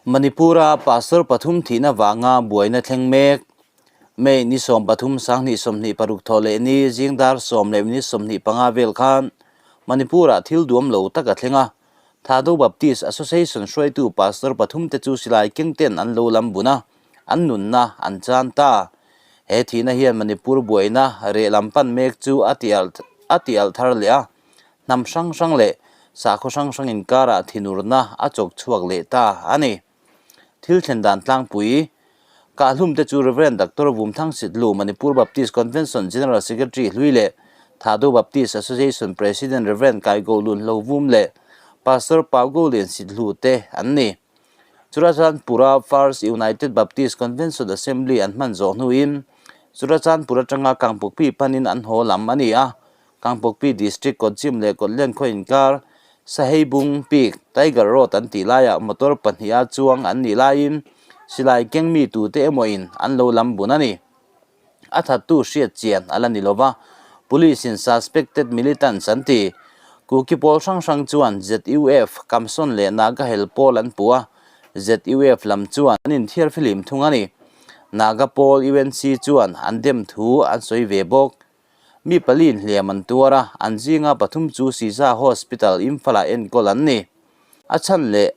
Manipur-a pastor pathum thihna vanga buaina thleng mek. May ni 13 2026 thawh leh ni zing dar 10 minute 25 vel khan Manipur-ah thil duam lo tak a thleng a. Thado Baptist Association hruaitu pastor pathum te chu silai keng ten an lo lam bun a, an nunna an chan ta. He thihna hian Manipur buaina reh lam pan mek chu a ti a ti alh thar leh a. Hnam hrang hrang leh sakhaw hrang hrang inkarah thinurna a chawk chhuak leh ta a ni. Thil thlen dan tlangpui Kahlum te chu Rev. Doctor Vumthang Sitlu, Manipur Baptist Convention General Secretary hlui leh Thado Baptist Association President Rev. Kaigo Lunhlo Vum leh Pastor Paugo Lian Sitlu te an ni. Churachandpura First United Baptist Convention Assembly an hman zawh hnuin Churachandpur atanga Kangpokpi panin an haw lam a ni a, Kangpokpi District Kawtchim leh Kawtlen khaw inkar Saheibung Peak, Tiger Road an tih laiah motor pahniha chuang an nih laiin silai keng mi tute emawin an lo lam bun a ni. A thattu hriat chian a la ni lova, Police in suspected militants an ti. Kuki pawl hrang hrang chuan ZUF, Kamsawn leh Naga hel pawl an puh a, ZUF lam chuan an inthiar fihlim thung a ni. Naga pawl UNC chuan an dem thu an sawi ve bawk. Mi pali inhliam an tuar a, an zinga pathum chu Siza Hospital, Imphal-ah enkawl an ni. A chhan leh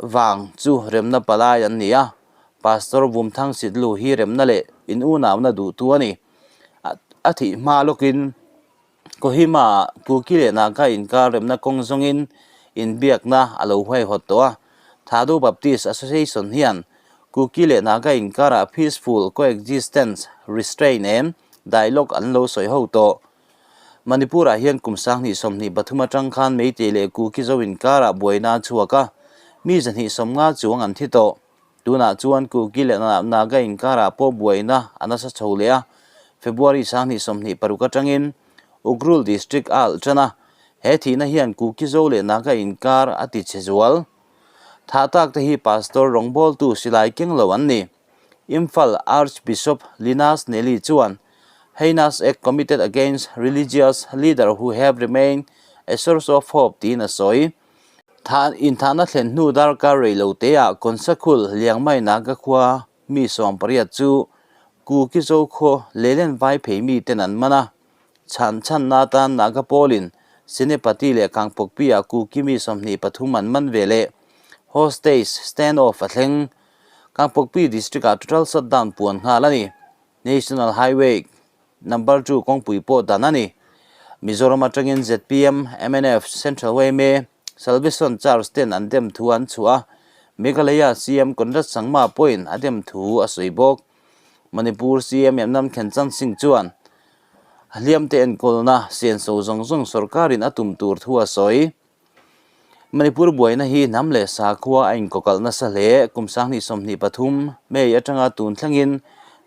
vang chu remna palai an ni a, Pastor Vumthang Sitlu hi remna leh in unauna duhtu a ni. A thih hma lawkin Kohima-ah Kuki leh Naga inkar remna kawng zawngin inbiakna a lo huaihawt tawh a, Thado Baptist Association hian Kuki leh Naga inkarah peaceful coexistence, restraint and dialogue an lo sawi ho tawh. Manipur-ah hian kum 2023 atang khan Meitei leh Kuki zo inkarah buaina a chhuak a, mi 250 chuang an thi tawh. Tunah chuan Kuki leh Naga inkarah pawh buaina a nasa chho leh a, February 2026 atangin Ukhrul District a alh tan a, he thihna hian Kuki zo leh Naga inkar a ti chhe zual. Thah tak te hi Pastor rawngbawltu silai keng lo an ni. Imphal Archbishop Linus Neli chuan, Heinous act committed against religious leader who have remained a source of hope tiin a sawi. Thah inthahna thlen hnu darkar rei lo teah Konsakhul Liangmai Naga khua mi 18 chu Kuki Zo khaw Lelen vai phei mi ten an man a. Chhan chhanna atan Naga pawlin Senepati leh Kangpokpi-ah Kuki mi 23 an man ve leh. Hostage stand-off a thleng. Kangpokpi District-ah total shutdown puan nghal a ni. National Highway number 2 kawngpui pawh dan a ni. Mizoram atangin zpm, mnf, Central yma, Salvation Church ten an dem thu an chhuah a, Meghalaya CM Conrad Sangma pawhin a dem thu a sawi bawk. Manipur CM Yamnam Khenchan Singh chuan hliamte enkawlna senso zawng zawng sorkarin a tum tur thu a sawi. Manipur buaina hi hnam leh sakhua a inkawkalh nasa hle. Kum 2023 May atanga tun thlengin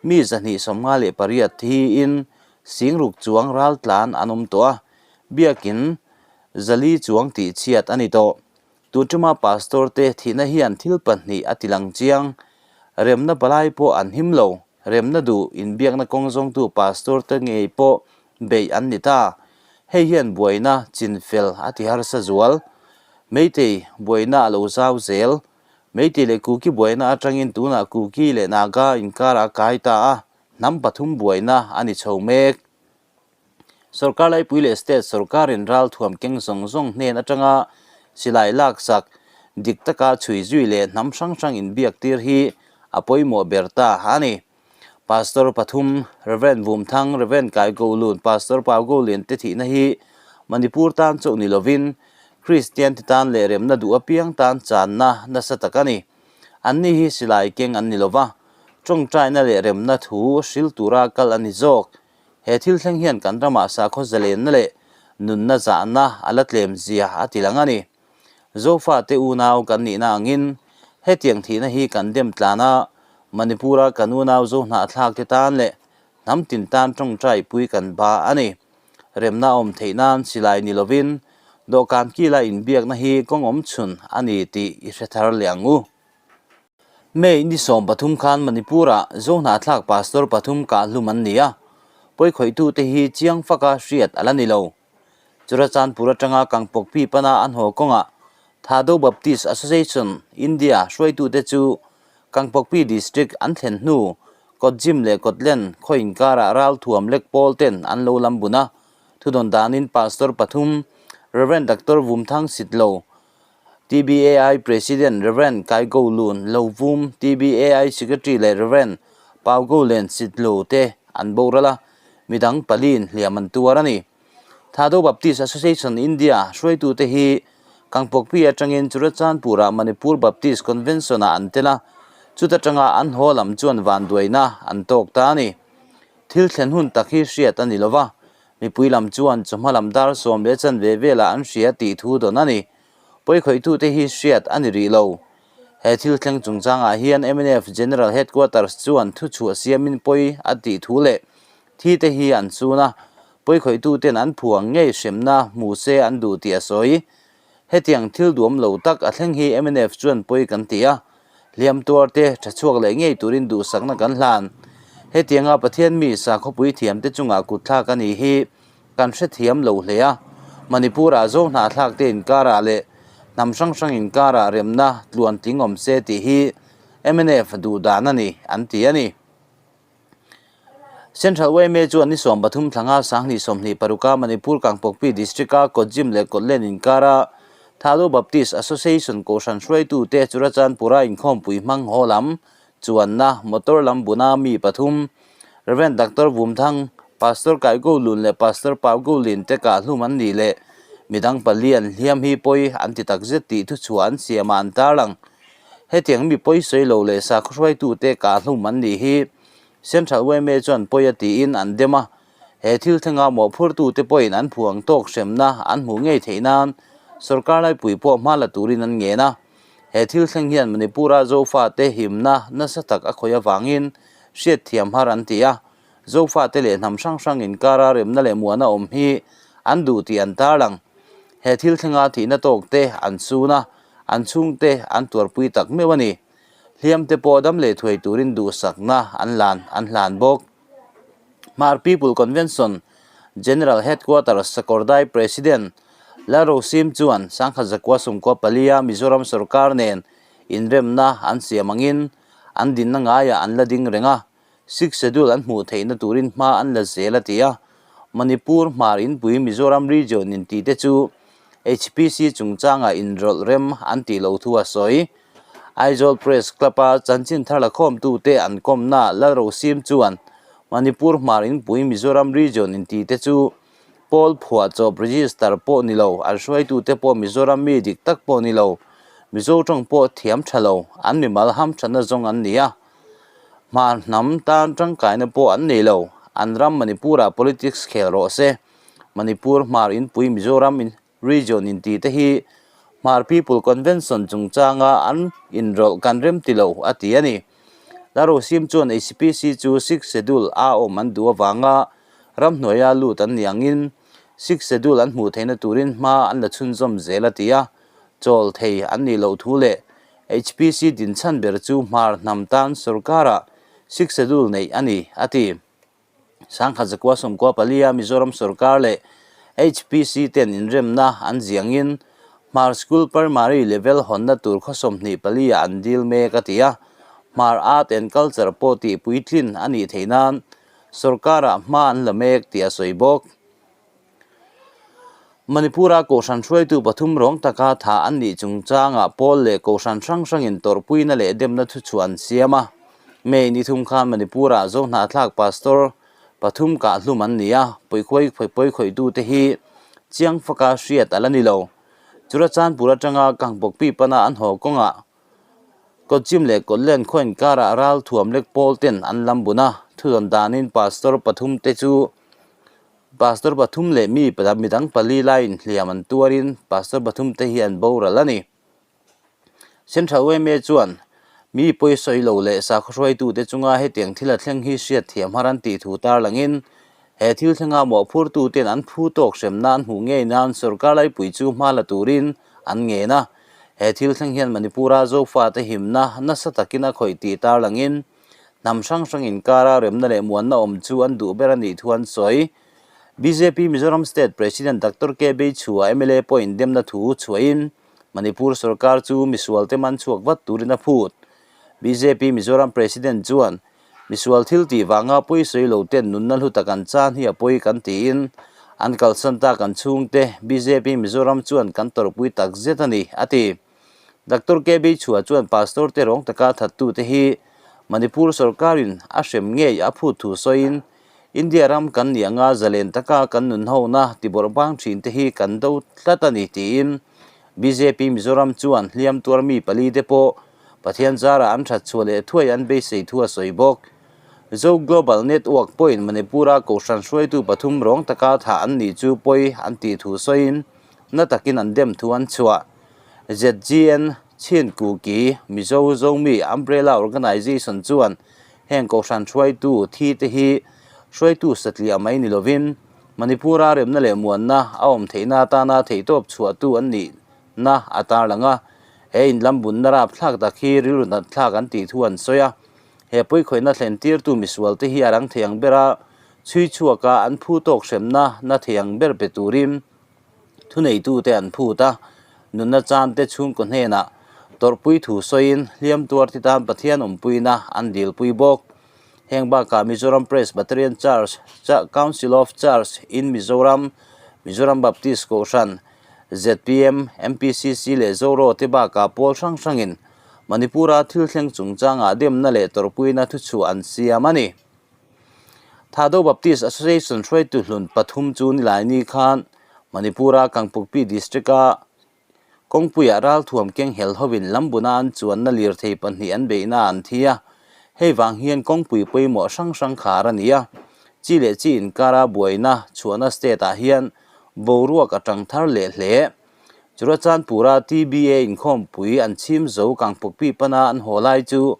mi 258 thiin 60,000 chuang ral tlan an awm tawh a, biakin 400 chuang tih chhiat a ni tawh. Tuṭuma pastor te thihna hian thil pahnih a ti lang chiang. Remna palai pawh an him lo. Remna duh inbiakna kawng zawngtu pastor te ngei pawh beih an ni ta. Hei hian buaina chinfel a ti harsa zual. Meitei buaina a lo zau zel. Meitei leh Kuki buaina atangin tunah Kuki leh Naga inkar a kai ta a, hnam pathum buaina a ni chho mek. Sorkar laipui leh state sorkarin ralthuam keng zawng zawng hnen atanga silai laksak dik taka chhui zui leh hnam hrang hrang inbiak tir hi a pawimawh ber ta a ni. Pastor pathum, Rev. Vumthang, Rev. Kaikolun, Pastor Paugolian te thihna hi Manipur tan chauh ni lovin Kristian te tan leh remna duh apiang tan channa nasa tak a ni. Anni hi silai keng an ni lova, tawngtaina leh remna thu hril tura kal a ni zawk. He thil thleng hian kan ramah sakhaw zalenna leh nunna zahna a la tlem zia a ti lang a ni. Zofate unau kan nihna angin hetiang thihna hi kan dem tlan a, Manipur-a kan unau zo hnahthlak te tan leh hnam tin tan tawngtai pui kan ba a ni. Remna a awm theih nan silai ni lovin dawhkan kila inbiakna hi kawng awm chhun a ni tih i hre thar leh ang u. May ni 13 khan Manipur-ah Zohnahthlak Pastor pathum kah hlum an ni a, pawikhawih tute hi chiang faka hriat a la ni lo. Churachandpur atanga Kangpokpi pana an haw kawngah Thado Baptist Association, India, hruaitute chu Kangpokpi District an thlen hnu Kawtjim leh Kawtlen khaw inkarah ralthuam lek pawl ten an lo lam bun a. Thudawn danin Pastor pathum, Rev. Doctor Vumthang Sitlo, TBAI President Rev. Kaigo Lun Lo Vum, TBAI Secretary leh Rev. Pau Go Len Sitlo te an boral a, midang paliin hliam an tuar a ni. Thado Baptist Association India hruaitute hi Kangpokpi atangin Churachandpur-ah Manipur Baptist Convention-ah an tel a, chuta tanga an haw lam chuan vanduaina an tawk ta a ni. Thil thlen hun tak hi hriat a ni lo va, mipui lam chuan chawhma lam dar 10 chanve velah an hria tih thu dawn a ni. Pawikhawitute hi hriat a ni rih lo. He thil thleng chungchangah hian mnf General Headquarters chuan thuchhuah siamin pawi a tih thu leh thi te hi an chhun a, pawikhawihtu ten an phuang ngei hremna hmu se an duh tih a sawi. Hetiang thil duam lo tak a thleng hi mnf chuan pawi kan ti a, hliam tuar te tha chhuak leh ngei turin duhsakna kan hlan. Hetianga Pathian mi sakhawpui thiam te chungah kutthlak a ni hi kan hrethiam lo hle a, Manipur-ah zo hnahthlak te inkarah leh hnam hrang hrang inkarah remna tluan tling awm se tih hi mnf duhdan a ni, an ti a ni. Central yma chuan ni 13 thlanga 2026a Manipur Kangpokpi District-a Kawtjim leh Kawtlen inkara Thado Baptist Association Kohhran hruaitute Churachandpura inkhawmpui hmang haw lam chuanna motor lam buna mi pathum Rev. Doctor Vumthang, Pastor Kaigo Lun leh Pastor Pau Go Lin te kahhlum an nih leh midang pali an hliam hi pawi an ti takzet tih thuchhuah an siam a an tarlang. Hetiang mi pawi sawi lo leh sakhaw hruaitute kahhlum an nih hi Central yma chuan pawi a tiin an dem a, he thil thlenga mawhphurtute pawhin an phuang tawk hremna an hmuh ngei theih nan sorkar laipui pawh hma la turin an ngen a. He thil thleng hian Manipur-a Zofate himna nasa tak a khawih avangin hriatthiam har an ti a, Zofate leh hnam hrang hrang inkara remna leh muana awm hi an duh tih an tarlang. He thil thlenga thihna tawk te an chhun a, an chhungte an tuarpui tak meuh a ni. Hliamte pawh dam leh thuai turin duhsakna an lan an hlan bawk. Hmar People Convention General Headquarters Sakawrdai President Lalrosim chuan 1994 a Mizoram sorkar nen inremna an siam angin an dinna ngaiah an la ding reng a, Sixth Schedule an hmuh theihna turin hma an la zel a ti a. Manipur Hmar Inpui Mizoram Region intih te chu HPC chungchanga inrawlh rem an tih loh thu a sawi. Aizawl Press Club-a chanchin thar la khawmtute an kawmna Lalrosim chuan Manipur Hmar Inpui Mizoram Region intih te chu pawl phuah chawp register pawh ni lo, an hruaitute pawh Mizoram mi dik tak pawh ni lo, Mizo tawng pawh thiam tha lo, an mimal hamthatna zawng an ni a. Hmar hnam tan tangkaina pawh an nei lo, an ram Manipur-ah politics khel rawh se. Manipur Hmar Inpui Mizoram Region intih te hi Hmar People Convention chungchanga an inrawlh kan rem ti lo, a ti a ni. Larosim chuan HPC chu Sixth Schedule a awm an duh avanga ramhnuaia lut an nih angin Sixth Schedule an hmuh theihna turin hma an la chhunzawm zel a ti a, chawl thei an nih loh thu leh HPC dinchhan ber chu Hmar hnam tan sorkara Sixth Schedule neih a ni, a ti. 1994 a Mizoram sorkar leh HPC ten inremna an ziangin Hmar School Primary level hawnna tur khaw 24 ah an dil mek a ti a, Hmar Art and Culture pawh tih puitlin a nih theih nan sorkarah hma an la mek tih a sawi bawk. Manipur-a Kohhran hruaitu pathum rawng taka thah an nih chungchangah pawl leh Kohhran hrang hrangin tawrhpuina leh demna thuchhuah an siam a. May ni thum khan Manipur-ah Zohnahthlak Pastor pathum kahhlum an ni a, pawikhuai pawikhawitute hi chiang faka hriat a la ni lo. Churachandpur atanga Kangpokpi pana an haw kawngah Kawtchim leh Kawtlen khaw inkarah ral thuam lek pawl ten an lam bun a, thudawn danin Pastor pathum te chu Pastor pathum leh mi midang pali laiin hliam an tuarin Pastor pathum te hi an boral a ni. Central yma chuan mi pawi sawi lo leh sakhaw hruaitute chunga hetiang thil a thleng hi hriat thiam har an tih thu tarlangin he thil thlenga mawhphurtuten an phu tawk hremna an hmuh ngei nan sorkar laipui chu hma la turin an ngen a. He thil thleng hian Manipur-a Zofate himna nasa takin a khawih tih tarlangin Hnam hrang hrang inkara remna leh muanna awm chu an duh ber a nih thu an sawi. Bjp Mizoram State President Doctor K Beichhua mla pawhin demna thu chhuahin Manipur sorkar chu misualte man chhuak vat turin a phut. Bjp Mizoram President chuan, Misual thil tih vanga pawi sawi lo ten nunna hlu tak an chan hi a pawi kan tiin an kalsan tak an chhungte bjp Mizoram chuan kan tawrhpui tak zet a ni, a ti. Doctor KB Chhua chuan Pastor te rawng taka thattute hi Manipur sorkarin a hrem ngei a phut thu sawiin India ram kan nih anga zalen taka kan nunhona tibawrh bang thin te hi kan do tlat a ni tiin bjp Mizoram chuan hliam tuar mi pali te pawh Pathian zarah an that chhuah leh thuai an beisei thu a sawi bawk. Zo Global Network pawhin Manipur-a Kohhran hruaitu pathum rawng taka thah an nih chu pawi an tih thu sawiin na takin an dem thu an chhuah. ZGN Chin Kuki Mizo Zomi Umbrella Organization chuan Heng Kohhran hruaitu thi te hi hruaitu satliah mai ni lovin Manipur-a remna leh muanna a awm theihna atana theihtawp chhuahtu an nihna a tarlang a. He inlambunna rapthlak tak hi rilru nat thlak an tih thu an sawi a. He pawikhawihna thlen tirtu misual te hi a rang thei ang bera chhui chhuaka an phu tawk hremna na thei ang ber pe turin Thuneitute an phut a, nunna chante chhungkaw hnenah tawrhpui thu sawiin hliam tuar ti tan Pathian awmpuina an dilpui bawk. Heng bakah Mizoram Presbyterian Church, Council of Church in Mizoram, Mizoram Baptist Kohhran, zpm, MPCC leh Zoro te bakah pawl hrang hrangin Manipur-a thil thleng chungchangah demna leh tawrhpuina thuchhuah an siam a ni. Thado Baptist Association hruaitu hlun pathum chu Nilaini khan Manipur-a Kangpokpi District-a kawngpuiah ralthuam keng hel hovin lambuna an chuanna lirthei pahnih an beihna an thi a, hei vang hian kawngpui pawimawh hrang hrang khar a ni a. Chi leh chi inkara buaina chhuahna state-ah hian boruak a tang thar leh hle. Churachandpur-a TBA inkhawmpui an chhim zo Kangpokpi pana an haw lai chu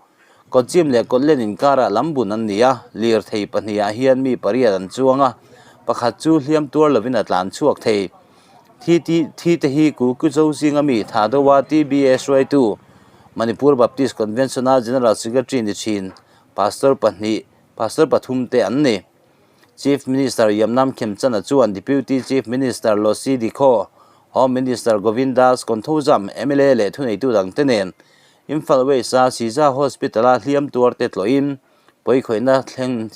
Kawtchim leh Kawtlen inkarah lam bun an ni a, lirthei pahnihah hian mi pariat an chuang a, pakhat chu hliam tuar lovin a tlan chhuak thei. Thi thi te hi Kukuzo zinga mi Thado-a TBA hruaitu, Manipur Baptist Convention-a General Secretary ni thin Pastor pahnih, Pastor pathum te an ni. Chief Minister Yamnam Khemchana chuan Deputy Chief Minister Losi Dikho, Home Minister Govind Das Konthoujam, mla leh thuneitu dangte nen Imphal West-a Siza Hospital-a hliam tuarte tlawhin pawikhawihna thleng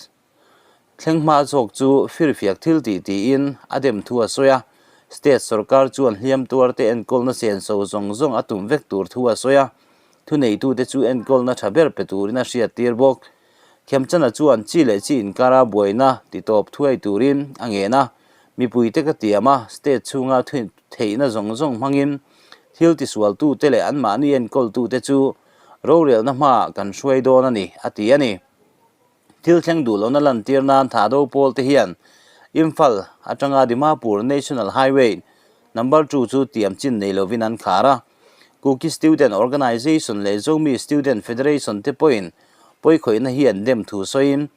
thleng hma zawk chu firfiak thil tih tiin a dem thu a sawi a. State sorkar chuan hliam tuarte enkawlna senso zawng zawng a tum vek tur thu a sawi a, thuneitute chu enkawlna tha ber pe turin a hriattir bawk. Thiamchana chuan chi leh chi inkara buaina titawp thuai turin a ngen a, mipuite ka tiam a, state chhunga theihna zawng zawng hmangin thil tisualtute leh anmahni enkawltute chu rorelna hmaah kan hruai dawn a ni, a ti a ni. Thil thleng duh lohna lantir nan Thado pawlte hian Imphal atanga Dimapur National Highway Number two chu tiam chin nei lovin an khar a, Kuki Student Organisation leh Zomi Student Federation te pawhin pawikhawihna hi an dem thu sawiin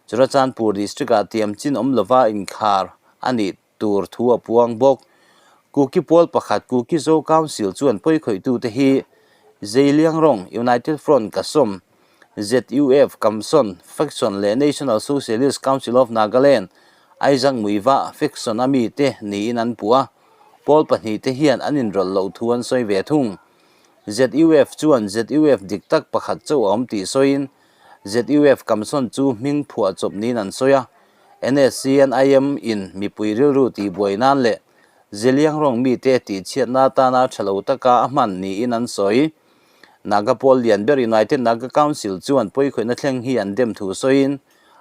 Churachandpur District-ah tiam chin awm lova inkhar a nih tur thu a puang bawk. Kuki pawl pakhat Kuki Zo Council chuan pawikhawihtute hi Zeiliangrong, United Front Kasom, ZUF, Kamson, Faction leh National Socialist Council of Nagaland, Aizak Muivah, Faction a mite niin an puh a. Pawl pahnihte hian an inrawlh loh thu an sawi ve thung. ZUF chuan ZUF dik tak pakhat chauh a awm tih sawiin ZUF Kamson chu hming phuah chawp niin an sawi a. NSCNIM in mipui rilru tihbuai nan leh Zeliangrong mite tihchhiatna atana tha lo taka a hman niin an sawi. Naga pawl lian ber United Naga Council chuan pawikhawihna thleng hi an dem thu sawiin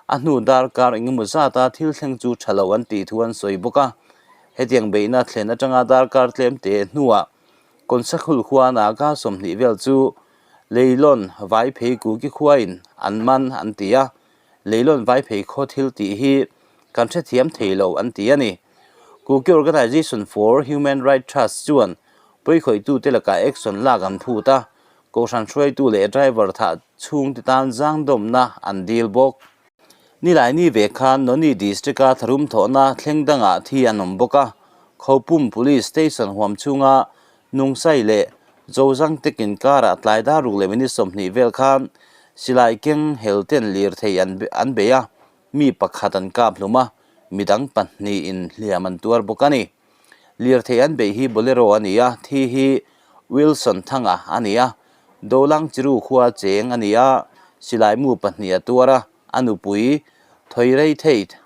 a hnu darkar engemaw zata thil thleng chu tha lo an tih thu an sawi bawk a. Hetiang beihna thlen atanga darkar tlem te hnuah Konsakhul khua Naga 20 vel chu Leilawn Vaiphei Kuki khuain an man an ti a, Leilawn Vaiphei khaw thil tih hi kan hrethiam thei lo an ti a ni. Kuki Organisation for Human Rights Trust chuan pawikhawitute lakah action lak an phut a, Kohhran hruaitu leh driver thah chhungte tan zangdawmna an dil bawk. Nilaini ve khan Noni District-a tharum thawhna thleng dangah thi an awm bawk a, Khopum Police Station huam chhunga Nungsai leh Zozang te kinkarah tlai dar ruk leh minute 20 vel khan silai keng hel ten lirthei an bei a, mi pakhat an kap hlum a, midang pahnihin hliam an tuar bawk a ni. Lirthei an beih hi Bolero a ni a, thi hi Wilson Thanga a ni a, Dolang Chiru khua cheng a ni a, silaimu pahnih a tuar a, a nupui Thoirei Thate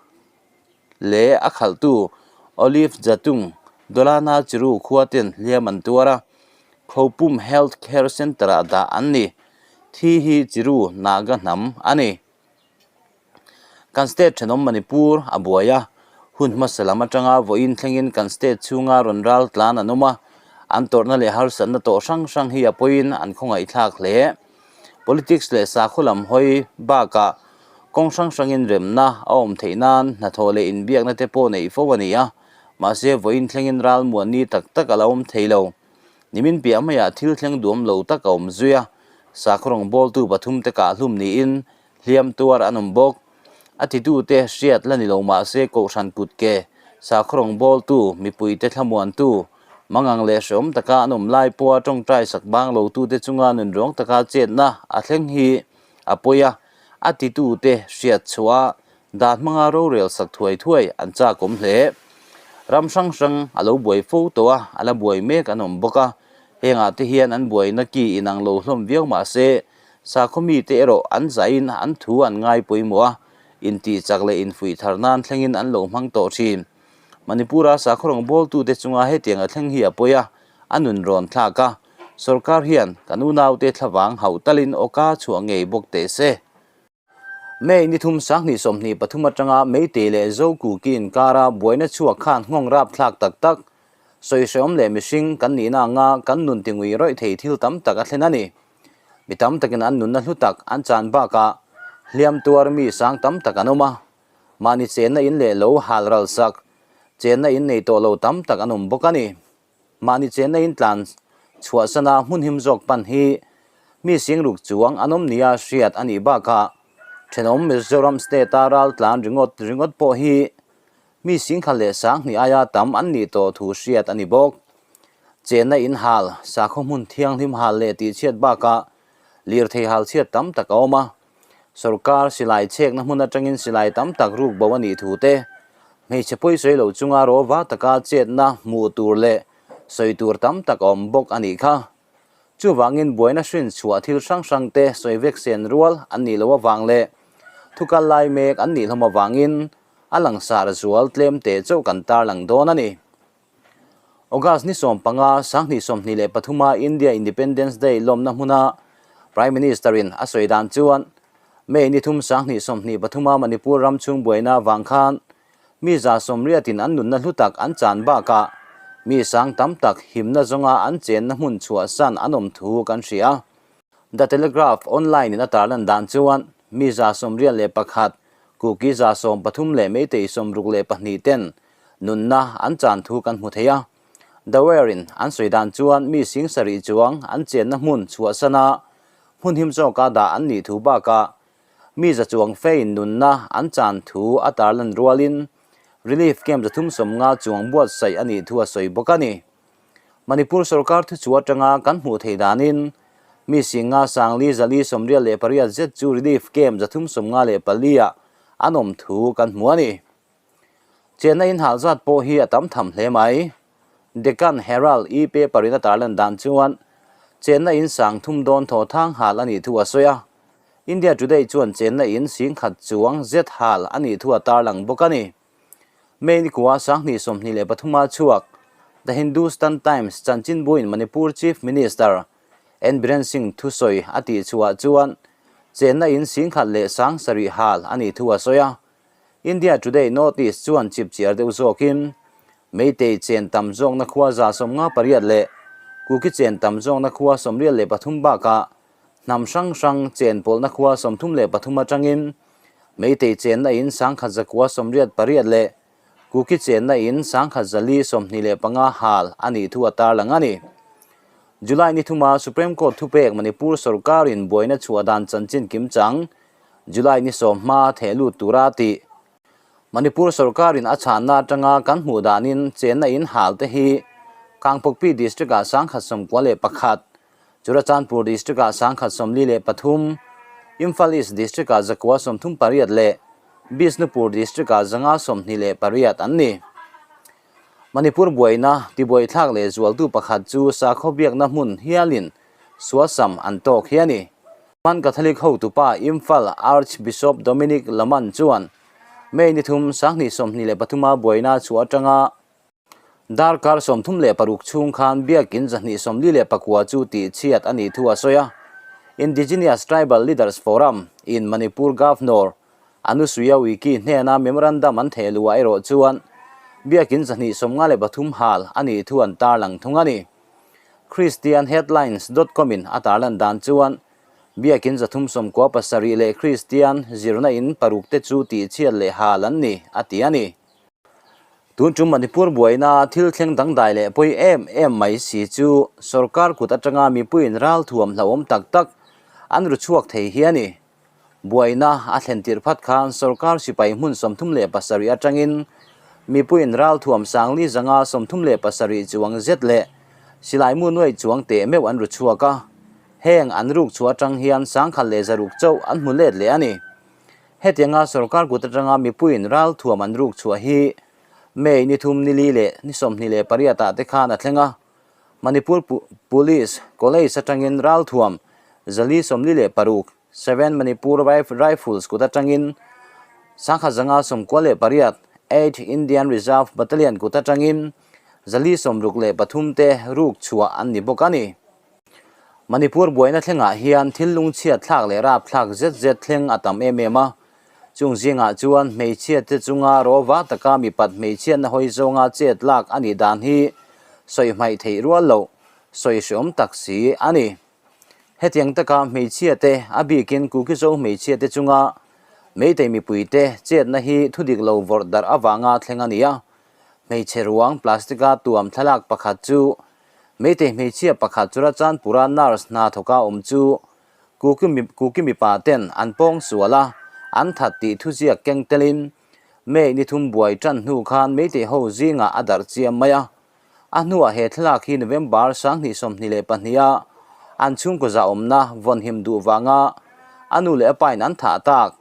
leh a khalhtu Olive Jatung Dolana Chiru khua ten hliam an tuar a, Khopum Health Care Centre-ah dah an ni. Thi hi Chiru Naga hnam a ni. Kan state thenawm Manipur a buai a, hun hmasa lam atanga vawiin thlengin kan state chhunga rawn ral tlan an awm a, an tawrhna leh harsatna tawh hrang hrang hi a pawiin an khawngaihthlak hle. Politics leh sakhaw lam hawi bakah kawng hrang hrangin remna a awm theih nan hnathawh leh inbiakna te pawh neih fo a ni a, mahse vawiin thlengin ral muanni tak tak a la awm thei lo. Nimin piah maiah thil thleng duam lo tak a awm zui a, sakhaw rawngbawltu pathumte kah hlum niin Hliam tuar an awm bawk. A titute hriat la ni lo mah se Kohhran kutke, sakhaw rawngbawltu, mipuite thlamuantu, mangang leh hreawm taka an awm lai pawha tawngtai sak bang lotute chunga nunruang taka chetna a thleng hi a pawi a, a titute hriat chhuah a, dan hmanga rorel sak thuai thuai an chakawm hle. Ram hrang hrang a lo buai fo tawh a, a la buai mek an awm bawk a, hengah te hian an buaina ki inang lo hlawm viau mah se, Sakhaw mite erawh an zaiin an thu an ngai pawimawh a, intihchak leh infuih thar nan thlengin an lo hmang tawh thin. Manipur-a sakhaw rawngbawltute chunga hetiang a thleng hi a pawi a, a nun rawn thlak a. Sorkar hian kan unaute thlavang hauh talin awka chhuah ngei bawk teh se. May ni thum 2023 atanga Meitei leh Zokuki inkara buaina chhuak khan nghawng rapthlak tak tak, sawihrehawm leh mihring kan nihna anga kan nun tingui rawih thei thil tam tak a thlen a ni. Mi tam takin an nunna hlu tak an chan bakah hliam tuar mi sang tam tak an awm a, mahni chenna in leh lo hal ral sak, chenna in nei tawh lo tam tak an awm bawk a ni. Mahni chenna in tlan chhuahsana hmun him zawk pan hi mi singruk chuang an awm nia hriat a nih bakah thenawm Mizoram state-a ral tlan ringawt ringawt pawh hi Mi singkhat leh 2000 aia tam an nih tawh thu hriat a ni bawk. Chenna in hal, sakhaw hmun thianghlim hal leh tihchhiat bakah lirthei hal chhiat tam tak a awm a. Sorkar silai chhekna hmun atangin silai tam tak ruk bo a nih thu te, hmeichhe pawisawi lo chunga rawva taka chetna hmuh tur leh sawi tur tam tak a awm bawk a nih kha. Chuvangin buaina hrin chhuah thil hrang hrang te sawi vek sen rual an nih loh avang leh thukal lai mek an nih hlawm avangin a langsar zual tlem teh chauh kan tarlang dawn a ni. August ni 15, 2023 a India Independence Day lawmna hmuna Prime Minister in a sawi dan chuan May ni 3, 2023 a Manipur ram chhung buaina avang khan mi 180 in an nunna hlu tak an chan bakah mi sang tam tak himna zawnga an chenna hmun chhuahsan an awm thu kan hria. The Telegraph online in a tarlan dan chuan mi 181, Kuki 113 leh Meitei 62 ten nunna an chan thu kan hmu thei a. The Wire in an sawi dan chuan mi 7000 chuang an chenna hmun chhuahsana hmun him zawka dah an nih thu bakah mi za chuang fein nunna an chan thu a tarlan rualin relief camp 350 chuang buatsaih a nih thu a sawi bawk a ni. Manipur sorkar thuchhuah atanga kan hmuh theih danin mi 5 4 4 48 zet chu relief camp 354 ah an awm thu kan hmu a ni. Chenna in hal zat pawh hi a tam tham hle mai. Deccan Herald e-paper in a tarlan dan chuan chenna in 3000 dawn thaw thang hal a nih thu a sawi a. India Today chuan chenna in 10,000 chuang zet hal a nih thu a tarlang bawk a ni. May ni kua 2023 a chhuak The Hindustan Times chanchinbuin Manipur Chief Minister N Biren Singh thusawi a tih chhuah chuan chenna in 10,000 leh 7,000 hal a nih thu a sawi a. India Today North East chuan chip chiar deuh zawkin Meitei chen tam zawkna khua 158 leh Kuki chen tam zawkna khua 93 bakah hnam hrang hrang chen pawlhna khua 33 atangin Meitei chenna in 1,188 leh Kuki chenna in 1,425 hal a nih thu a tarlang a ni. July ni thuma Supreme Court thupek Manipur sorkarin buaina chhuah dan chanchin kim chang July ni 10 hma theh lut tura tih Manipur sorkarin a chhanna atanga kan hmuh danin chenna in hal te hi Kangpokpi district ah 191, Churachandpur district ah 143, Imphal East district ah 138 leh Bishnupur district ah 128 an ni. Manipur buaina tibuaithlak leh zualtu pakhat chu sakhaw biakna hmun hialin suasam an tawk hi a ni. Roman Catholic hotupa Imphal Archbishop Dominic Laman chuan May ni thum 2023 a buaina chhuah atanga darkar 36 chhung khan biakin 249 chu tihchhiat a nih thu a sawi a. Indigenous Tribal Leaders Forum in Manipur Governor Anusuya Wiki hnena memorandum an theh luh ah erawh chuan biakin 253 hal a nih thu an tarlang thung a ni. Christianheadlines dot com in a tarlan dan chuan biakin 397 leh Kristian zirna in paruk te chu tihchhiat leh hal an ni a ti a ni. Tun tum Manipur buaina thil thleng dangdai leh pawi em em mai si chu sorkar kut atanga mipuiin ralthuam hlauhawm tak tak an ru chhuak thei hi a ni. Buaina a thlen tirh phat khan sorkar sipai hmun 37 atangin mipuiin ralthuam sangli zanga 37 chuang zet leh silaimu nuaih chuang teh meuh an ru chhuak a. Heng an ruk chhuah atang hian 1100 chauh an hmu let leh a ni. Hetianga sorkar kut atanga mipuiin ralthuam an ruk chhuah hi May ni thum ni li leh ni 28 ah te khan a thleng a. Manipur Police College atangin ralthuam 446, Seven Manipur Rifles kut atangin 1198, Eight Indian Reserve Battalion kut atangin 463 te ruk chhuah an ni bawk a ni. Manipur buaina thlengah hian thil lungchhiat thlak leh rap thlak zet zet thleng a tam em em a. Chung zingah chuan hmeichhia te chunga rawva taka mipat hmeichhiatna hawi zawnga chet lak a nih dan hi sawi hmaih theih rual loh, sawi hreawm tak si a ni. Hetiang taka hmeichhia te, a bikin Kukizo hmeichhia te chunga Meitei mipui te chetna hi thudik lo vawrh darh avanga thleng a ni a. Hmeichhe ruang plastic-a tuam thlalak pakhat chu Meitei hmeichhia pakhat Churachandpura nurse hna thawka awm chu Kuki mipa ten an pawng sual a, an that tih thuziak keng telin May ni thum buai tan hnu khan Meitei ho zingah a darh chiam mai a. A hnuah he thlalak hi November 2022 a an chhungkaw zahawmna vawnhim duh vanga a nu leh a pain an thah tak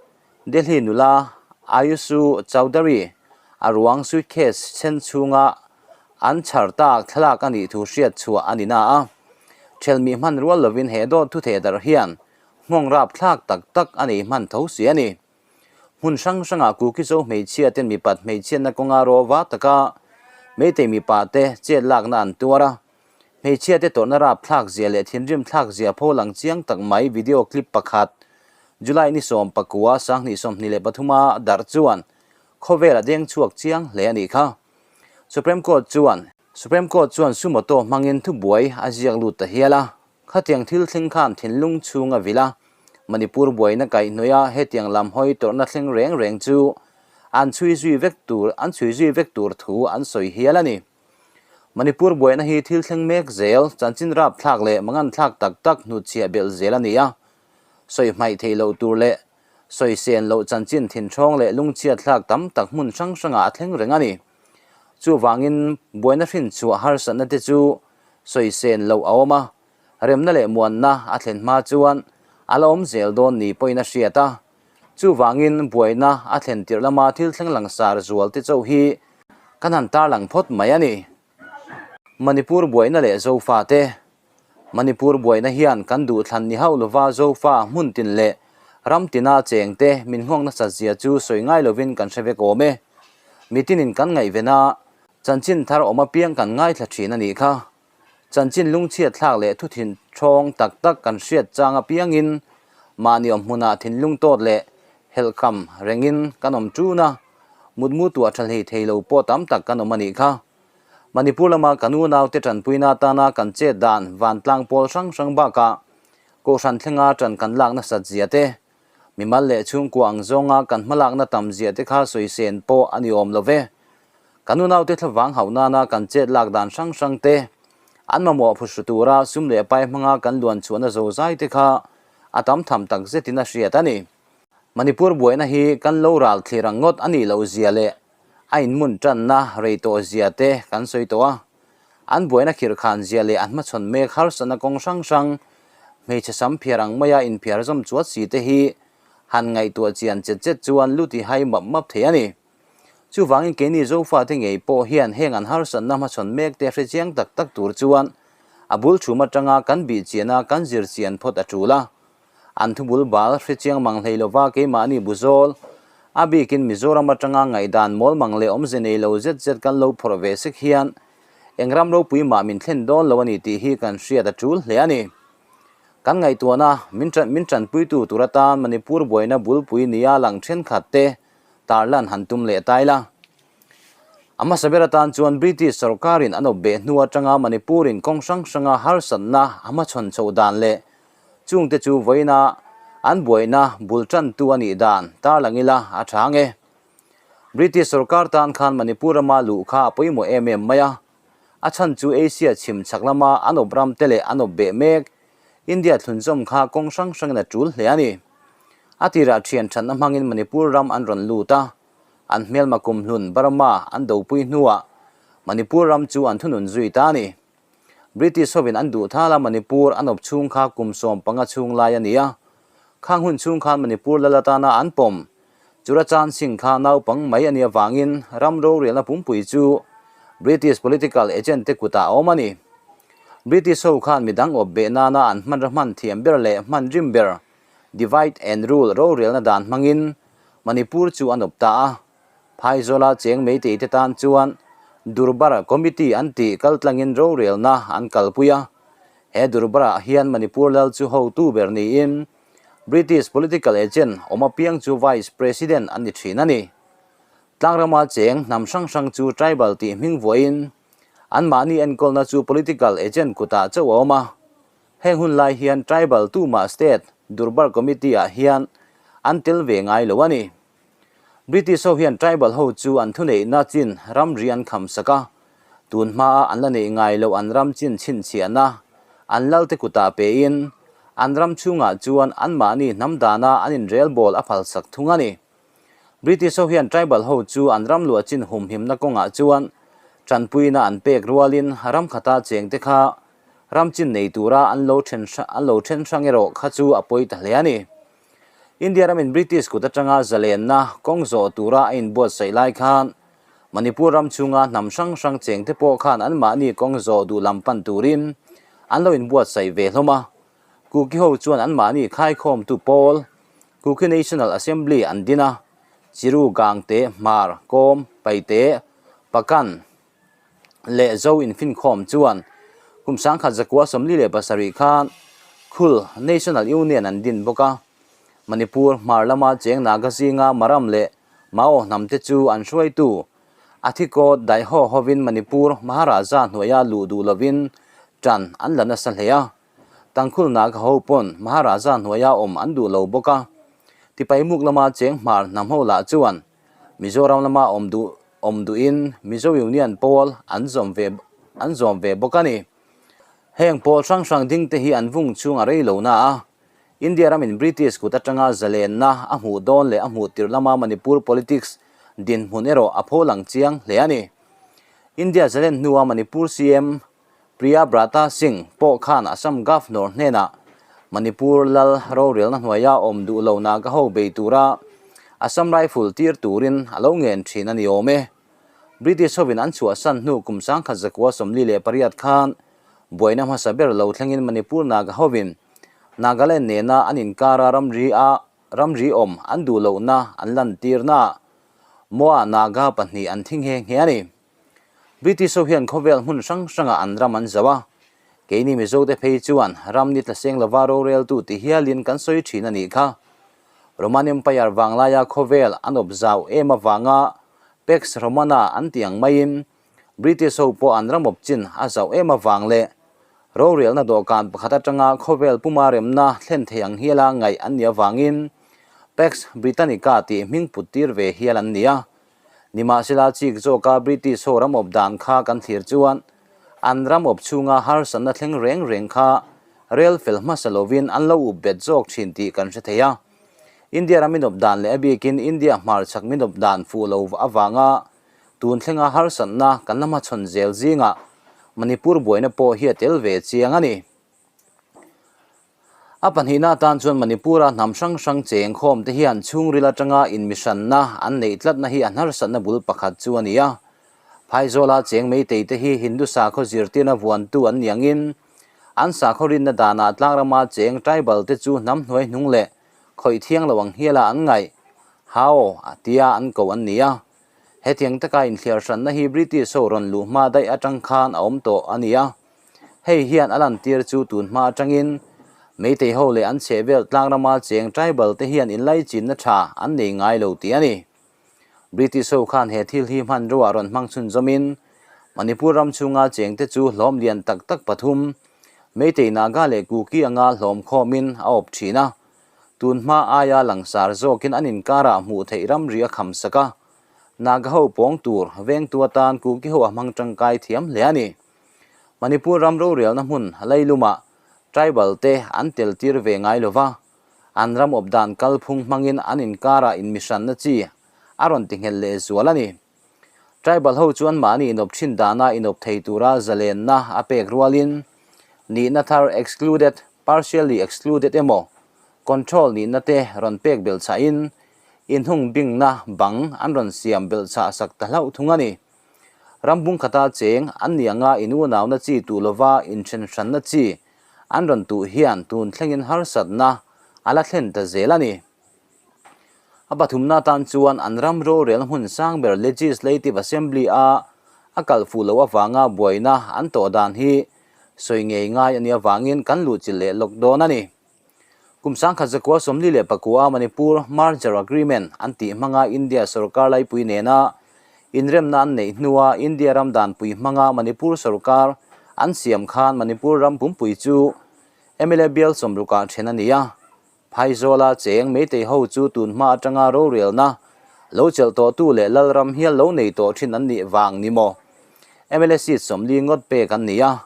Delhi nula Ayusu Chaudhary a ruang suitcase chen chhunga an chhar tak thlalak a nih thu hriat chhuah a ni na a. Thelmi hman rual lovin he dawt thu theh darh hian nghawng rap thlak tak tak a nei hman tho si a ni. Hmun hrang hrangah Kukizo hmeichhia ten mipat hmeichhiatna kawnga rawva taka Meitei mipa te chet lakna an tuar a. Hmeichhia te tawrhna rap thlak zia leh thinrim thlak zia pho lang chiang tak mai video clip pakhat July ni 19 2023 a darh chuan khawvel a deng chhuak chiang hle a nih kha. Supreme Court chuan Supreme Court chuan sumoto hmangin thubuai a ziak lut ta hial a, khatiang thil thleng khan thinlung chhung a vil a, Manipur buaina kaihhnawih a hetiang lam hawi tawrhna thleng reng reng chu an chhui zui vek tur an chhui zui vek tur thu an sawi hial a ni. Manipur buaina hi thil thleng mek zel, chanchin rap thlak leh mangan thlak tak tak hnutchhiah belh zel a ni a, sawi hmaih theih loh tur leh sawi sen loh chanchin thinthawng leh lungchhiat thlak tam tak hmun hrang hrangah a thleng reng a ni. Chuvangin buaina hrin chhuah harsatna te chu sawi sen loh a awm a, remna leh muanna a thlen hma chuan a la awm zel dawn ni pawhin a hriat a. Chuvangin buaina a thlen tirh lama thil thleng langsar zual te chauh hi kan han tarlang phawt mai a ni. Manipur buaina leh Zofa te Manipur buaina hian kan duhthlan ni hauh lova Zofa hmun tin leh ram tina cheng te min nghawng nasat zia chu sawi ngai lovin kan hre vek awm e. Mitinin kan ngaihven a, chanchin thar awm apiang kan ngaithla thin a nih kha. Chanchin lungchhiat thlak leh thuthin thawng tak tak kan hriat chang apiangin mahni awm hmunah thinlung tawt leh helhkam rengin kan awm tun a, mutmu tuah tha hlei thei lo pawh tam tak kan awm a nih kha. Manipur lama kan unaute tanpuina atana kan chet dan vantlang pawl hrang hrang bakah Kohhran thlenga tan kan lak nasat zia te, mimal leh chhungkua ang zawnga kan hmalakna tam zia te kha sawi sen pawh a ni awm lo ve. Kan unaute thlavang hauh nana kan chet lak dan hrang hrang te, an mamawh phuhru tura sum leh pai hmanga kan luan chhuahna zozai te kha a tam tham tak zetin a hriat a ni. Manipur buaina hi kan lo ral thlir ang ngawt a nih loh zia leh a inmun tanna rei tawh zia te kan sawi tawh a, an buaina khirhkhan zia leh an hmachhawn mek harsatna kawng hrang hrang hmeichhe sam phiar ang maia inphiar zawm chuat si te hi han ngaihtuah chian chet chet chuan lu ti hai map map thei a ni. Chuvangin keini Zofate ngei pawh hian heng an harsatna hmachhawn mekte hre chiang tak tak tur chuan a bul chhum atanga kan bih chiana kan zir chian phawt a tul a. An thubul bal hre chiang mang hlei lova keimahni buzawl, a bikin Mizoram atanga ngaihdan mawl mang leh awmze nei lo zet zet kan lo phawrh ve sek hian eng ram ropui mah min thlen dawn lo a ni tih hi kan hriat a tul hle a ni. Kan ngaihtuahna min min tanpuitu tur atan Manipur buaina bulpui nia lang thenkhat te tarlan han tum leh tai la. A hmasa ber atan chuan British sorkarin an awp beh hnu atanga Manipur-in kawng hrang hranga harsatna a hmachhawn chhoh dan leh chungte chu vawiina an buaina bul tantu a nih dan tarlang ila a tha ang e. British sorkar tan khan Manipur rama luh kha a pawimawh em em mai a, a chhan chu Asia chhim chhak lama an awp ram te leh an awp beh mek India thlunzawm kha kawng hrang hrangin a tul hle a ni. A tirah thian thatna hmangin Manipur ram an rawn lut a, an hmelma kumhlun Burma an dopui hnuah Manipur ram chu an thunun zui ta a ni. British hovin an duh thal a Manipur an awp chhung kha kum 15 chhung lai a ni a, khang hun chhung khan Manipur lal atana an pawm Churachan Singh kha naupang mai a nih avangin ram rorelna pumpui chu British political agent te kutah a awm a ni. British ho khan midang awp beh nana an hmanra hman thiam ber leh hman rim ber Divide and Rule rorelna dan hmangin Manipur chu an awp ta a. Phaizawla cheng meitei te tan chuan Durbar Committee an tih kaltlangin rorelna an kalpui a. He Durbar-ah hian Manipur lal chu hotu ber niin British political agent awm apiang chu Vice President an ni thin a ni. Tlangrama cheng hnam hrang hrang chu tribal tih hming vuahin anmahni enkawlna chu political agent kutah chauh a awm a. Heng hun lai hian tribal tumah state Durbar Committee-ah hian an tel ve ngai lo a ni. British ho hian tribal ho chu an thuneihna chin ramri an kham sak a, tun hmaa an la neih ngai loh an ram chin chhinchhiahna an lalte kutah pein an ram chhungah chuan anmahni hnam dana an inrelbawl a phalsak thung a ni. British ho hian tribal ho chu an ram luah chin humhimna kawngah chuan tanpuina an pek rualin ram khata chengte kha ram chin nei tura an lo then an lo then hrang erawh kha chu a pawi ta hle a ni. India ramin British kut atanga zalenna kawng zawh tura a inbuatsaih lai khan Manipur ram chhunga hnam hrang hrang chengte pawh khan anmahni kawng zawh duh lam pan turin an lo inbuatsaih ve hlawm a. Kuki ho chuan anmahni khaikhawmtu pawl Kuki National Assembly an din a, Chiru, Gangte, Hmar, Kawm, Paite, Pakan, leh Zo infinkhawm chuan kum 1947 khan Khul National Union an din bawk a. Manipur hmar lama cheng Naga zinga Maram leh Mao hnamte chu an hruaitu a thikawt daihaw hovin Manipur Maharaja hnuaia luh duh lovin tan an la nasa hle a. Tangkhul Naga ho pawn Maharaja hnuaia awm an duh lo bawk a. Tipaimuk lama cheng hmar hnam ho lah chuan Mizoram lama awm duh awm duhin Mizo Union pawl an zawm ve an zawm ve bawk a ni. Heng pawl hrang hrang ding te hi an vung chhung a rei lo na a, India ramin British kut atanga zalenna a hmuh dawn leh a hmuh tirh lama Manipur politics dinhmun erawh a pho lang chiang hle a ni. India zalen hnua Manipur CM Priya Brata Singh pawh khan Assam Governor hnenah Manipur lal rorelna hnuaia awm duh lo Naga ho bei tura Assam Rifle tir turin a lo ngen thin a ni awm e. British hovin an chhuahsan hnu kum 1948 khan buaina hmasa ber lo thlengin Manipur Naga hovin Nagaland nena an inkara ramri a ramri awm an duh lohna an lantirnaah Moa Naga pahnih an thi nghe nghe a ni. British ho hian khawvel hmun hrang hrangah an ram an zauh a, keini Mizote phei chuan ram ni tlaseng lova roreltu ti hialin kan sawi thin a nih kha. Roman Empire vanglaia khawvel an awp zau em avanga Pax Romana an tih ang maiin British ho pawh an ram awp chin a zauh em avang leh rorelna dawhkan pakhat atanga khawvel puma remna thlen thei ang hiala ngaih an nih avangin Pax Britannica tih hming put tir ve hial an ni a. Nimahsela chik zawka British ho ram awp dan kha kan thlir chuan an ram awp chhunga harsatna thleng reng reng kha rel fel hmasa lovin an lo up bet zawk thin tih kan hre thei a. India ram inawp dan leh a bikin India hmarchhak minawp dan fuh lo avanga tun thlenga harsatna kan la hmachhawn zel zingah Manipur buaina pawh hi a tel ve chiang a ni. A pahnihna atan chuan Manipur-a hnam hrang hrang cheng khawmte hian chhungril atanga inmihranna an neih tlatna hi a hnarhsatna bul pakhat chu a ni a. Phaizawla cheng Meitei te hi Hindu sakhaw zirtirna vuantu an ni angin an sakhaw rinna danah tlangrama cheng tribal te chu hnam hnuai hnung leh khawih thiang lo ang hiala an ngaih, Hao, tia an ko an ni a. Hetiang taka inthliar hranna hi British ho rawn luh hma daih atang khan a awm tawh a ni a. Hei hian a lantir chu tun hma atangin Meitei ho leh an chhehvel tlangrama cheng tribal te hian inlaichinna tha an nei ngai lo tih a ni. British ho khan he thil hi hmanrua rawn hmang chhunzawmin Manipur ram chhunga chengte chu hlawm lian tak tak pathum, Meitei Naga leh Kuki anga hlawm khawmin a awp thin a. Tun hma aia langsar zawkin an inkarah hmuh theih ramri a kham sak a. Naga ho pawng tur vengtu atan Kuki ho a hmang tangkai thiam hle a ni. Manipur ram rorelna hmun leilumah tribal te an tel tir ve ngai lo va, an ram awp dan kalphung hmangin an inkarah inmihranna chi a rawn ti nghelh leh zual a ni. Tribal ho chuan mahni inawp thin dana inawp thei tura zalenna a pek rualin nihna thar excluded, partially excluded emaw control nihna te rawn pek belhchhahin inhung bingna bang an rawn siam belhchhah sak ta hlauh thung a ni. Ram bung khata cheng an ni anga in unauna chi tuh lova inthen hranna chi an rawn tuh hian tun thlengin harsatna a la thlen ta zel a ni. A pathumna atan chuan an ram rorel hmun sang ber Legislative Assembly a a kal fuh loh avanga buaina an tawh dan hi sawi ngei ngai a nih avangin kan luhchilh leh lawk dawn a ni. Kum 1949 Manipur Merger Agreement an tih hmanga India sorkar laipui nena inremna an neih hnua India ram danpui hmanga Manipur sorkar an siam khan Manipur ram pumpui chu mla bial sawmrukah then a ni a. Phaizawla cheng Meitei ho chu tun hma atanga rorelna lo chelh tawhtu leh Lalram hial lo nei tawh thin an nih vang ni maw? Mla seat 40 ngawt pek an ni a.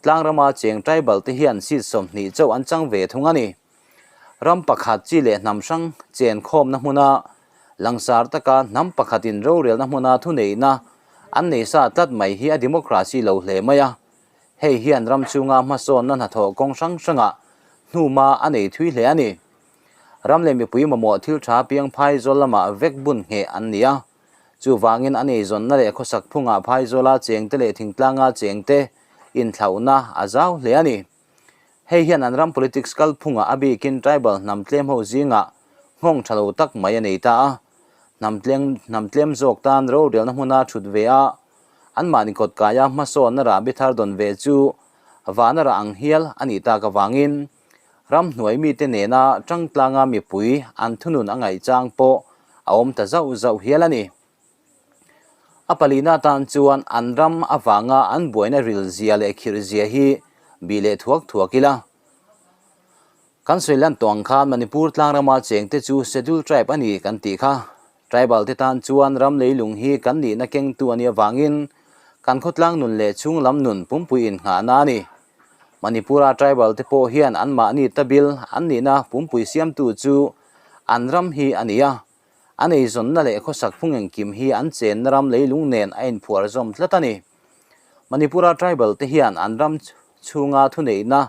Tlangrama cheng tribal te hian seat 20 chauh an chang ve thung a ni. Ram pakhat chi leh hnam hrang chen khawmna hmuna langsar taka hnam pakhatin rorelna hmuna thuneihna an nei sa tlat mai hi a democracy lo hle mai a. Hei hian ram chhunga hmasawnna hnathawh kawng hrang hrangah hnuma a nei thui hle a ni. Ram leh mipui mamawh thil tha piang phai zawl lamah vek bun ngheh an ni a. Chuvangin a neizawnna leh khawsak phungah phaizawla chengte leh thingtlanga chengte inthlauhna a zau hle a ni. Hei hian an ram politics kalphungah a bikin tribal hnam tlem ho zingah nghawng tha lo tak mai a nei ta a. Hnam tleng hnam tlem zawk tan rorelna hmuna thut ve a, anmahni kawtkaia hmasawnna rahbi thar dawn ve chu vana rah ang hial a nih tak avangin Ramhnuai mite nena tangtlanga mipui an thunun a ngaihchang pawh a awm ta zauh zauh hial a ni. A palina atan chuan an ram avanga an buaina ril zia leh khirh zia hi bih leh thuak thuak ila. Kan sawi lan tawh ang khan Manipur tlangrama chengte chu Scheduled Tribe a ni kan tih kha. Tribal te tan chuan ram leilung hi kan nihna kengtu a nih avangin kan khawtlang nun leh chhunglam nun pumpui innghahna a ni. Manipura tribal te pawh hian anmahni tabil an nihna pumpui siamtu chu an ram hi a ni a, an eizawnna leh khawsak phung engkim hi an chenna ram leilung nen a inphuar zawm tlat a ni. Manipura tribal te hian an ram chhunga thuneihna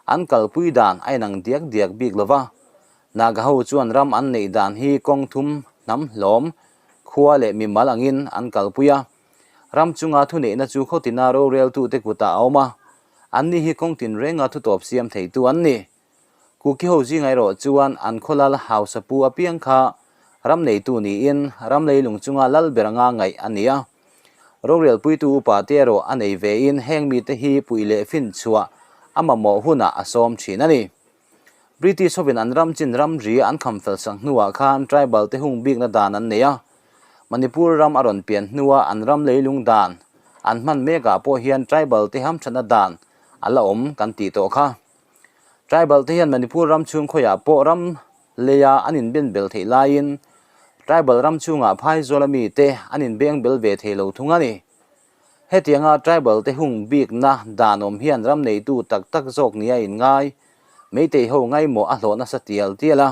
an kalpui dan a inang diak diak bik lova, Naga ho chuan ram an neih dan hi kawng thum hnam hlawm, khua leh mimal angin an kalpui a. Ram chunga thuneihna chu khawtina roreltute kutah a awm a, anni hi kawng tinrenga thutawp siam theitu an ni. Kuki ho zinga erawh chuan an khawlal hausa pu apiang kha ram neitu niin ram leilung chunga lal ber anga ngaih a ni a. Rorelpuitu upa te erawh a nei vein heng mite hi puih leh finchhuah a mamawh hunah a sawm thin a ni. British hovin an ram chin ramri an kham fel sak hnuah khan tribal te hung bikna dan an nei a. Manipur ram a rawn pian hnua an ram leilung dan an hman mekah pawh hian tribal te hamthatna dan a la awm kan tih tawh kha. Tribal te hian Manipur ram chhung khawiah pawh ram leia an inben bel theih laiin tribal ram chhungah phaizawla mite an inbeng bel ve thei lo thung a ni. Hetianga tribal te hung bikna dan awm hian ram neitu tak tak zawk nia inngai Meitei ho ngaimawh a hlawh nasa tial tial a.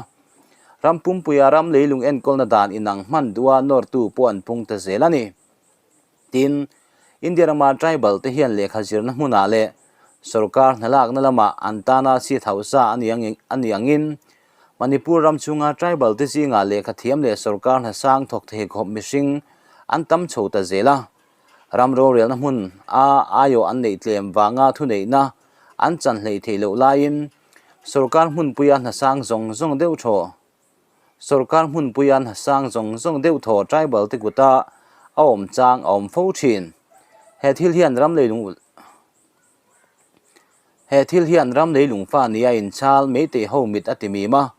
Ram pumpuia ram leilung enkawlna dan inang hman duha nawrtu pawh an pung ta zel a ni. Tin, India rama tribal te hian lehkha zirna hmunah leh Sorkar hnalakna lamah an tana seat hausa a ni angin Manipur ram chhunga tribal te zingah lehkha thiam leh sorkar hna sang thawk thei khawp mihring an tam chho ta zel a. Ram rorelna hmun a aiawh an neih tlem vanga thuneihna an chan hleih theih loh laiin sorkar hmunpuia hna sang zawng zawng deuh thaw sorkar hmunpuia hna sang zawng zawng deuh thaw tribal te kuta a awm chang a awm fo thin. He thil hian ram leilung He thil hian ram leilung fa nia inchhal Meitei ho mit a ti mim a,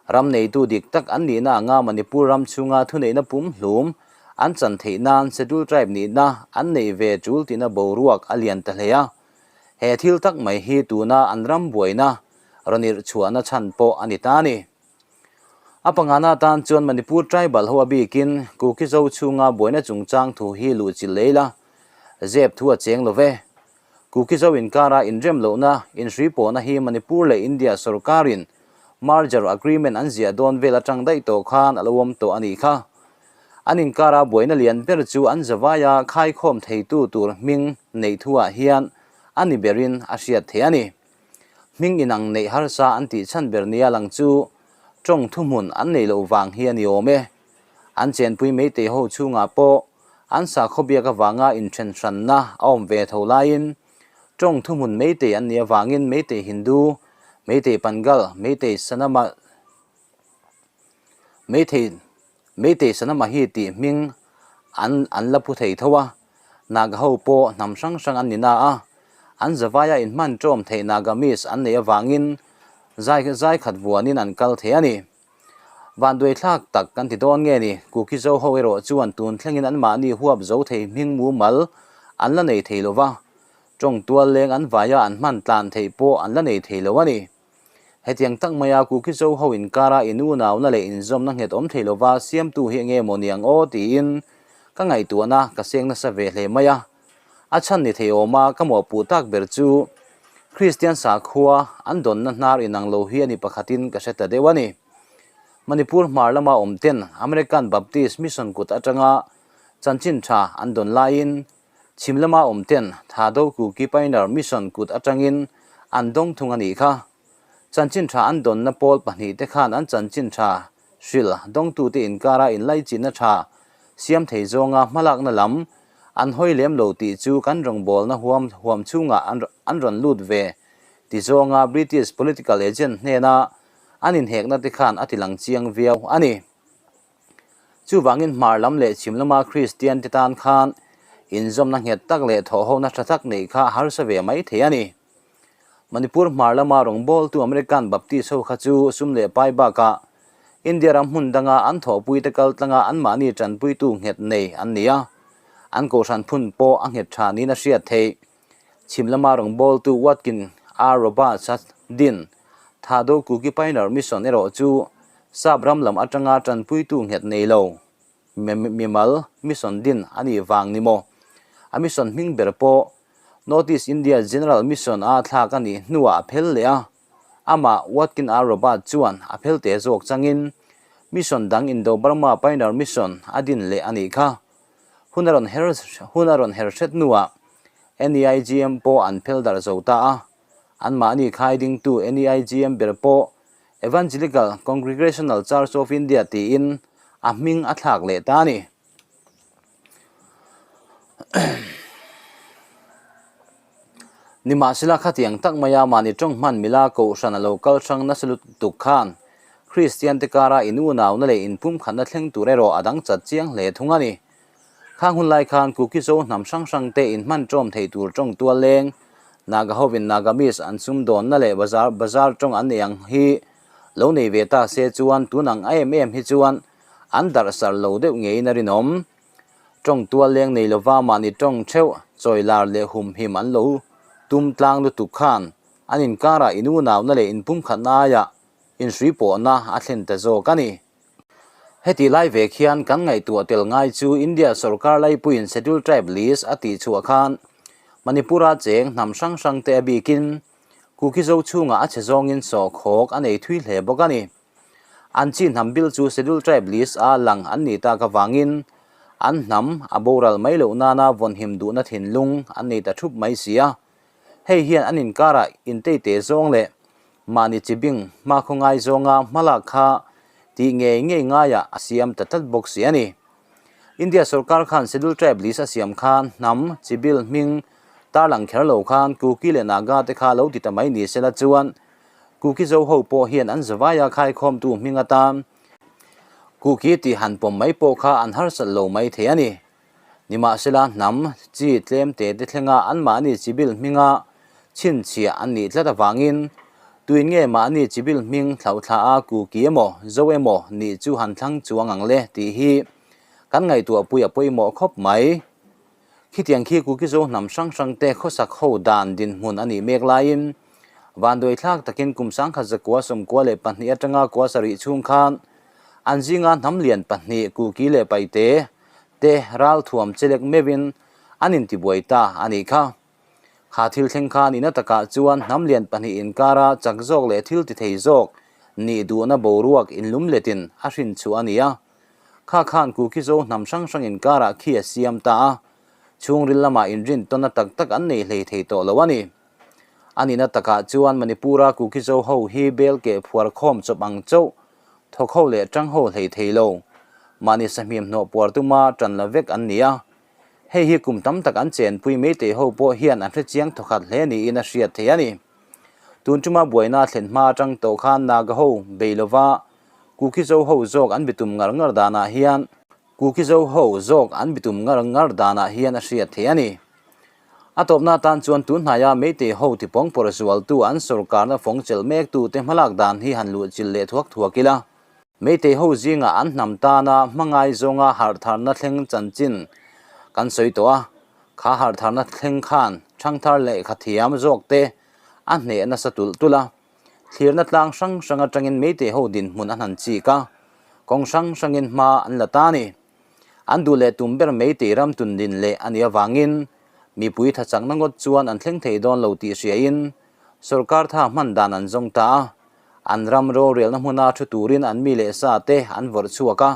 ram neitu dik tak an nihna anga Manipur ram chhunga thuneihna pum hlum an chan theih nan Schedule Tribe nihna an neih ve tul tina boruak a lian ta hle a. He thil tak mai hi tuna an ram buaina rawn irh chhuahna chhan pawh a ni ta a ni. A pangana atan chuan Manipur Tribal ho a bikin Kuki-Zo chhunga buaina chungchang thu hi luhchilh lei la, zep thu a cheng lo ve. Kuki-Zo inkara inrem lohna, inhrui pawhna hi Manipur leh India sorkarin merger agreement an ziah dawn vel atang daih tawh khan a lo awm tawh a nih kha. An inkara buaina lian ber chu an zavaia khaikhawm theitu tur hming neih thuah hian a ni berin a hriat theih a ni. Hming inang neih harsa an tih chhan ber nia lang chu tawng thuhmun an neih loh vang hi a ni awm e. An chenpui meitei ho chhungah pawh an sakhaw biak avanga inthen hranna a awm ve tho laiin tawng thuhmun meitei an nih avangin meitei Hindu, meitei Pangal, meitei Sanama, meitei Meitei Sanamahi tih hming an an la pu thei tho a, Naga ho pawh hnam hrang hrang an ni na a, an zavaia inhman ṭawm theih Nagamese an neih avangin zai zai khat vuanin an kal thei a ni. Vanduaithlak tak kan ti dawn nge ni, Kuki Zo ho erawh chuan tun thlengin anmahni huap zo thei hming mumal an la nei thei lo va, ṭawng tual leng an vaia an hman tlan theih pawh an la nei thei lo a ni. Hetiang tak maia Kuki-Zo ho inkara inunauna leh inzawmna nghet awm thei lova siamtu hi enge maw niang aw tiin ka ngaihtuahna ka seng nasa ve hle mai a. A chhan ni thei awma ka mawhpuh tak ber chu Kristian sakhua an dawnna hnar inang lo hi a ni pakhatin ka hre ta deuh a ni. Manipur hmar lama awm ten American Baptist Mission kut atanga chanchin tha an dawn laiin Chhim lama awm ten Thado Kuki Pioneer Mission kut atangin an dawng thung a nih kha. Chanchin tha an dawnna pawl pahnihte khan an chanchin tha hrilh dawngtute inkara inlaichinna tha siam thei zawnga hmalakna lam an hawi lem lo tih chu kan rawngbawlna huam huam chhungah an rawn lut ve ti zawnga British political agent hnena an inhekna te khan a tilang chiang viau a ni. Chuvangin hmar lam leh chhim lama Kristian te tan khan inzawmna nghet tak leh thawhhona tha tak neih kha harsa ve mai thei a ni. Manipur hmar lama rawngbawltu American Baptist ho kha chu sum leh pai bakah India ram hmun danga an thawhpuite kal tlanga anmahni tanpuitu nghet nei an ni a, an kohhran phun pawh a nghet tha niin a hriat theih. Chhim lama rawngbawltu Watkin R. Roberts-a din Thado Kuki Pioneer Mission erawh chu Sap ram lam atanga tanpuitu nghet nei lo mimal mission din a nih vang ni maw? A mission hming ber pawh North East India General Mission a thlak a nih hnuah a phel leh a, amah Watkin R. Roberts chuan a phel te zawk changin mission dang Indo-Burma Pioneer Mission a din leh a nih kha. Hun a rawn her hun a rawn her hret hnuah NEIGM pawh an phel darh zo ta a, anmahni khai dingtu NEIGM ber pawh Evangelical Congregational Church of India tiin a hming a thlak leh ta a ni. Nimahsela khatiang tak maia mahni tawng hman mila kohhran a lo kal hrang nasa lutuk khan Kristian te kara inunauna leh inpumkhatna thleng tur erawh a dang chat chiang hle thung a ni. Khang hun lai khan Kuki Zo hnam hrang hrang te inhman tawm thei tur tawng tual leng, Naga hovin Nagamese an sumdawnna leh bazar bazar tawng an nei ang hi lo nei ve ta se chuan tun ang em em hi chuan an darh sar lo deuh ngeiin a rinawm. Tawng tual leng nei lova mahni tawng theuh chawi lar leh humhim an lo tum tlang lutuk khan an inkarah inunauna leh inpumkhatna aiah inhrui pawhna a thlen ta zawk a ni. Heti lai vek hian kan ngaihtuah tel ngai chu India sorkar laipuiin Schedule Tribe list a tih chhuah khan Manipur-a cheng hnam hrang hrang te a bikin Kuki Zo chhungah a chhe zawngin sawhkhawk a nei thui hle bawk a ni. An chi hnam bil chu Schedule Tribe list a lang an nih tak avangin an hnam a boral mai loh nana vawnhim duhna thinlung an nei ta thup mai si a. Hei hian an inkarah inteite zawng leh mahni chibing hmakhaw ngai zawnga hmalak kha tih ngei ngei ngaiah a siam ta tlat bawk si a ni. India sorkar khan Schedule Tribe list a siam khan hnam chibil hming tarlang kher lo khan Kuki leh Naga te kha lo ti ta mai ni sela chuan Kuki Zo ho pawh hian an zavaia khaikhawmtu hming atan Kuki tih han pawm mai pawh kha an harsat lo mai thei a ni. Nimahsela hnam chi tlem te te thlenga anmahni chibil hminga chhinchhiah an nih tlat avangin tuin nge mahni chibil hming thlauhthla a Kuki emaw Zo emaw nih chu han thlang chuang ang le tih hi kan ngaihtuahpui a pawimawh khawp mai. Khitiang khi Kuki Zo hnam hrang hrang te khawsak ho dan dinhmun a nih mek laiin vanduaithlak takin kum sangkhat zakua 92 atanga kua sarih chhung khan an zinga hnam lian pahnih Kuki leh Paite te ralthuam chelek meuhin an intibuai ta a nih kha. Kha thil thleng khan ina takah chuan hnam lian pahnih inkara chak zawk leh thil ti thei zawk nih duhna boruak inlumletin a hrin chhuah a ni a. Kha khan Kuki Zo hnam hrang hrang inkarah khi a siam ta a, chhungril lamah inrin tawnna tak tak an nei hlei thei tawh lo a ni. A nihna takah chuan Manipur-a Kuki Zo ho hi bel keh phuar khawm chawp ang chauh thawk ho leh tang ho hlei thei lo. Mahni sahmim hnawh puar tuma tan la vek an ni a. Hei hi kum tam tak an chenpui Meitei ho pawh hian an hrechiang thawkhat hle niin a hriat thei a ni. Tun tuma buaina thlen hma atang tawh khan Naga ho bei lova Kuki Zo ho zawk an bitum ngar ngar danah hian Kuki Zo ho zawk an bitum ngar ngar danah hian a hriat thei a ni. A tawpna atan chuan tun hnaia Meitei ho tipawng pawr zualtu an sawrkarna fawng chelh mektute hmalak dan hi han luhchilh leh thuak thuak ila. Meitei ho zingah an hnam tana hmangai zawnga harhtharna thleng chanchin kan sawi tawh a, kha harhtharna thleng khan thangthar lehkha thiam zawkte a hneh nasa tulh tulh a. Thlirna tlang hrang hrang atangin Meitei ho dinhmun a hnan chik a, kawng hrang hrangin hma an la ta a ni. An duh leh tum ber Meitei ram tundin leh a nih avangin mipui tha chakna ngawt chuan an thleng thei dawn lo tih hriain sorkar tha hman dan an zawng ta a, an ram rorelna hmuna thu turin an mi leh sa te an vawrh chhuak a,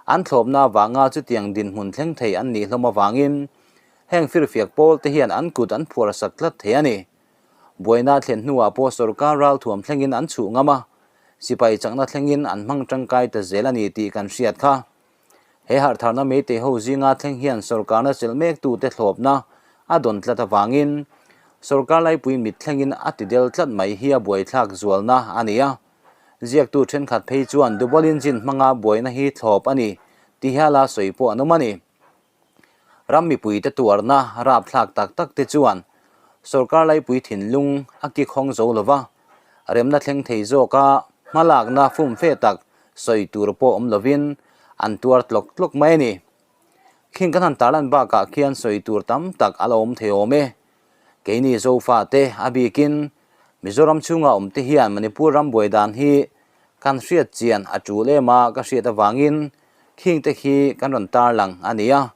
an thlawpna avanga chutiang dinhmun thleng thei an nih hlawm avangin heng firfiak pawl te hian an kut an phuar sak tlat thei a ni. Buaina thlen hnuah pawh sorkar ralthuam thlengin an chhuh ngam a, sipai chakna thlengin an hmang tangkai ta zel a ni tih kan hriat kha. He harhtharna Meitei ho zinga thleng hian sorkarna chelh mektute thlawpna a dawn tlat avangin sorkar laipui mit thlengin a ti del tlat mai hi a buaithlak zualna a ni a. Ziaktu thenkhat phei chuan double engine hmanga buaina hi thlawp a ni ti hiala sawi pawh an awm a ni. Ram mipuite tuarna rapthlak tak tak te chuan sorkar laipui thinlung a kik hawng zo lo va, remna thleng thei zawka hmalakna fumfe tak sawi tur pawh awm lovin an tuar tlawk tlawk mai a ni. Khing kan han tarlan bakah khian sawi tur tam tak a la awm thei awm e. Keini Zofate a bikin Mizoram chhunga awmte hian Manipur ram buai dan hi kan hriat chian a tul em a ka hriat avangin Khingte khi kan rawn tarlang a ni a,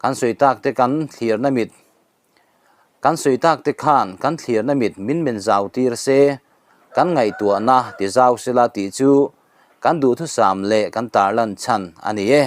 kan sawi tak te kan thlirna mit, kan sawi tak te khan kan thlirna mit min men zau tir se, kan ngaihtuahna ti zau sela tih chu kan duhthusam leh kan tarlan chhan a ni e.